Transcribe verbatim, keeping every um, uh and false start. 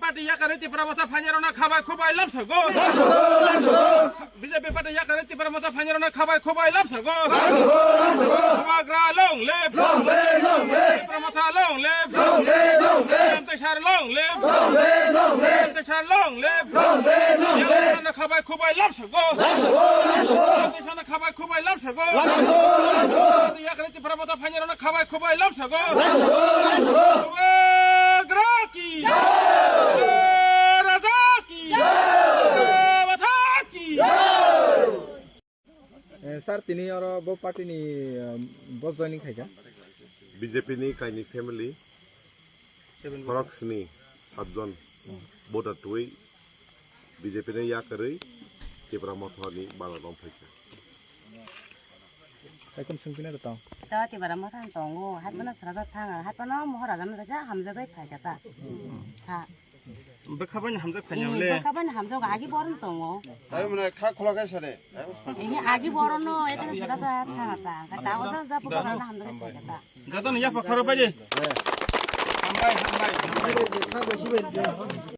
Party yakarwi Tipra Motha phainirokno khabai khubai lamsago. B J P party yakarwi Tipra Motha phainirokno khabai khubai lamsago. Bubagra long live. Tipra Motha long live. Long live, long live. Sir long live. Long live, long live. Sir long live. Long live, long live. Yakarwi khabai khubai lamsago. Lamsago, lamsago. Khabai khubai lamsago. Lamsago, lamsago. Yakarwi Tipra Motha phainirokno khabai khubai lamsago. Lamsago, lamsago. Bubagra ki. Jai. Raja ki. Jai. Motha ki. Eh, sir, tini oro bo party ni, eh, bo joining khaikha? B J P ni kaini family, khorok sini, satjon voter twi B J P ni yakarwi Tipra Motha ni bana rong phaikha. Ekdom sungpina da tong. Ta Tipra Motha ni tongo, hai bono sara da thang, hai bono mohor rajam da ja hamjagwi phaikha ta. Ha. Bwkha bai hamjak phanya le. Bwkha bai hamjak agi boron tongo. Tayo mane kha khola kai sare. Ini agi boron no, eta sara da thang ta. Ka ta oda ja bwkha bai hamjak phaikha ta. Gadon ya pakharo bai de. Hambai, hambai.